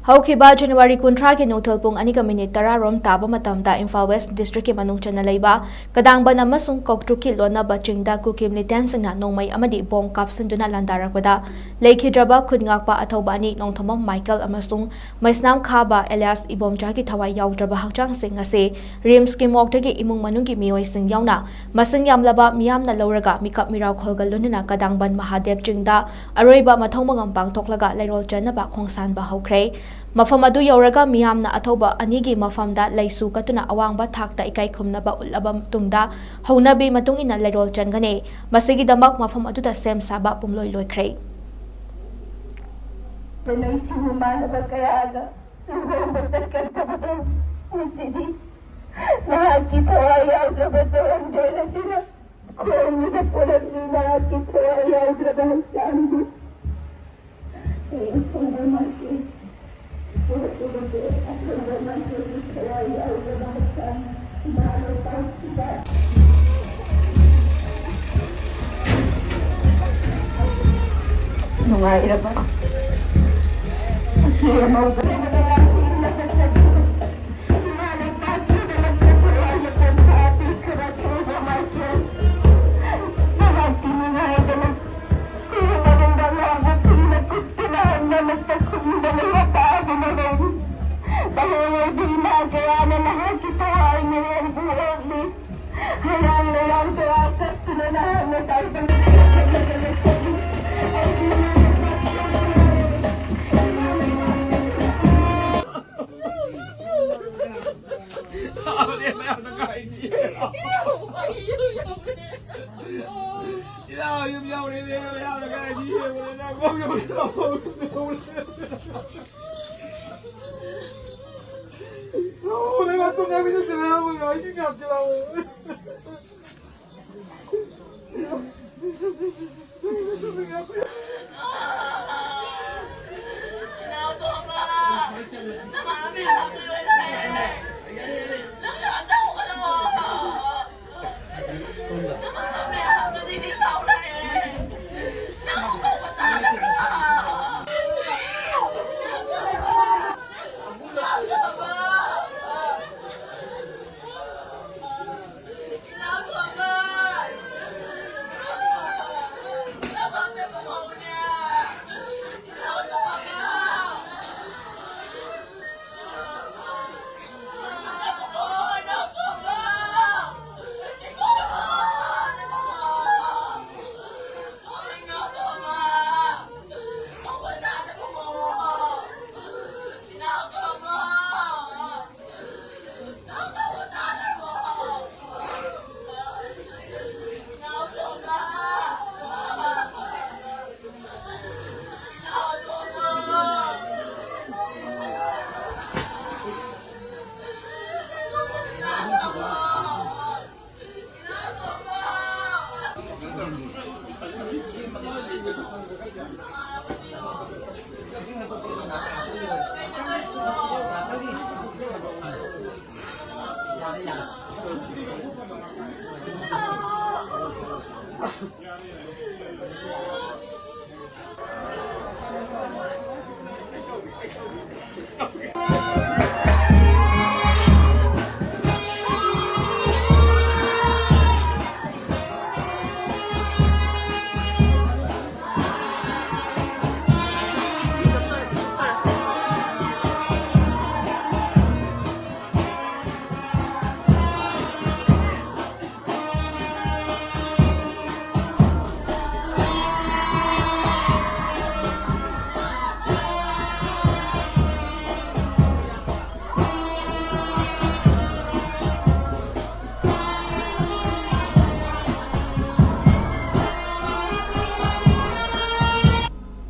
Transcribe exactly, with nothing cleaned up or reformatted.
ꯍꯧꯈꯤꯕ ꯖꯅꯋꯥꯔꯤ ꯀꯨꯟꯊ꯭ꯔꯥꯒꯤ ꯅꯨꯡꯊꯤꯜ ꯄꯨꯡ ꯑꯅꯤꯒ ꯃꯤꯅꯤꯠ ꯇꯔꯥ ꯔꯣꯝ ꯇꯥꯕ ꯃꯇꯝꯗ ꯏꯝꯐꯥꯜ ꯋꯦꯁ ꯗꯤꯁꯇ꯭ꯔꯤꯛꯀꯤ ꯃꯅꯨꯡ ꯆꯟꯅ ꯂꯩꯕ ꯀꯗꯥꯡꯕꯟ ꯑꯃꯁꯨꯡ ꯀꯧꯇ꯭ꯔꯨꯛꯀꯤ ꯂꯣꯟꯅꯕ ꯆꯤꯡꯗ ꯀꯨꯀꯤ ꯃꯤꯂꯤꯇꯦꯟꯁꯤꯡꯅ ꯅꯣꯡꯃꯩ ꯑꯃꯗꯤ ꯕꯣꯝ ꯀꯥꯞꯁꯤꯟꯗꯨꯅ ꯂꯥꯟꯗꯥꯔꯛꯄꯗ ꯂꯩꯈꯤꯗ꯭ꯔꯕ ꯈꯨꯠ ꯉꯥꯛꯄ ꯑꯊꯧꯕ ꯑꯅꯤ, ꯅꯣꯡꯊꯣꯝꯕꯝ ꯃꯥꯏꯀꯦꯜ ꯑꯃꯁꯨꯡ ꯃꯩꯁꯅꯥꯝ ꯈꯥꯕ ꯑꯦꯂꯤꯌꯥꯁ ꯏꯕꯣꯝꯆꯥꯒꯤ ꯊꯋꯥꯏ ꯌꯥꯎꯗ꯭ꯔꯕ ꯍꯛꯆꯥꯡꯁꯤꯡ ꯑꯁꯤ ꯔꯤꯝꯁꯀꯤ ꯃꯣꯔꯒꯇꯒꯤ ꯏꯃꯨꯡ ꯃꯅꯨꯡꯒꯤ ꯃꯤꯑꯣꯏꯁꯤꯡ ꯌꯥꯎꯅ ꯃꯁꯤꯡ ꯌꯥꯝꯂꯕ ꯃꯤꯌꯥꯝꯅ ꯂꯧꯔꯒ ꯃꯤꯀꯞ ꯃꯤꯔꯥꯎꯈꯣꯜꯒ ꯂꯣꯏꯅꯅ ꯀꯗꯥꯡꯕꯟ ꯃꯍꯥꯗꯦꯕ ꯆꯤꯡꯗ ꯑꯔꯣꯏꯕ ꯃꯊꯧ ꯃꯉꯝ ꯄꯥꯡꯊꯣꯛꯂꯒ ꯂꯩꯔꯣꯜ ꯆꯟꯅꯕ ꯈꯣꯡꯁꯥꯟꯕ ꯍꯧꯈ꯭ꯔꯦ꯫ ꯃꯐꯝ ꯑꯗꯨ ꯌꯧꯔꯒ ꯃꯤꯌꯥꯝꯅ ꯑꯊꯧꯕ ꯑꯅꯤꯒꯤ ꯃꯐꯝꯗ ꯂꯩꯁꯨ ꯀꯠꯇꯨꯅ ꯑꯋꯥꯡꯕ ꯊꯥꯛꯇ ꯏꯀꯥꯏ ꯈꯨꯝꯅꯕ ꯎꯠꯂꯕ ꯃꯇꯨꯡꯗ ꯍꯧꯅꯕꯤ ꯃꯇꯨꯡ ꯏꯟꯅ ꯂꯩꯔꯣꯜ ꯆꯟꯒꯅꯤ꯫ ꯃꯁꯤꯒꯤꯗꯃꯛ ꯃꯐꯝ ꯑꯗꯨꯗ ꯁꯦꯝ ꯁꯥꯕ ꯄꯨꯝꯂꯣꯏ ꯂꯣꯏꯈ꯭ꯔꯦ꯫ ꯂꯩꯁꯨ ꯃꯥꯟꯅꯕ ꯀꯌꯥꯒ ꯂꯨꯍꯣꯡꯕ ꯆꯠꯀꯗꯕꯗꯣ ꯉꯁꯤꯗꯤ ꯅꯍꯥꯛꯀꯤ ꯊꯋꯥꯏ ꯌꯥꯎꯗ꯭ꯔꯕ ꯇꯣꯔꯣꯟꯕꯦꯜ ꯑꯁꯤꯅ ꯈꯣꯡꯗꯨꯗ ꯄꯨꯔꯛꯂꯤ꯫ ꯅꯍꯥꯛꯀꯤ ꯊꯋꯥꯏ ꯌꯥꯎꯗ꯭ꯔꯕ ꯍꯛꯆꯥꯡꯗꯨ ꯍꯌꯦꯡ ꯈꯣꯡꯗ ꯃꯥꯒꯤ ꯄꯨꯔꯛꯂꯤꯕꯁꯦ ꯑꯁꯦꯡꯕ ꯃꯥꯒꯤ ꯊꯋꯥꯏ ꯌꯥꯎꯗ꯭ꯔꯕ ꯍꯛꯆꯥꯡ ꯏꯃꯥ ꯂꯩꯄꯥꯛꯁꯤꯗ ꯅꯨꯡꯉꯥꯏꯔꯕ ꯏꯆꯦ ꯑꯃꯧꯕ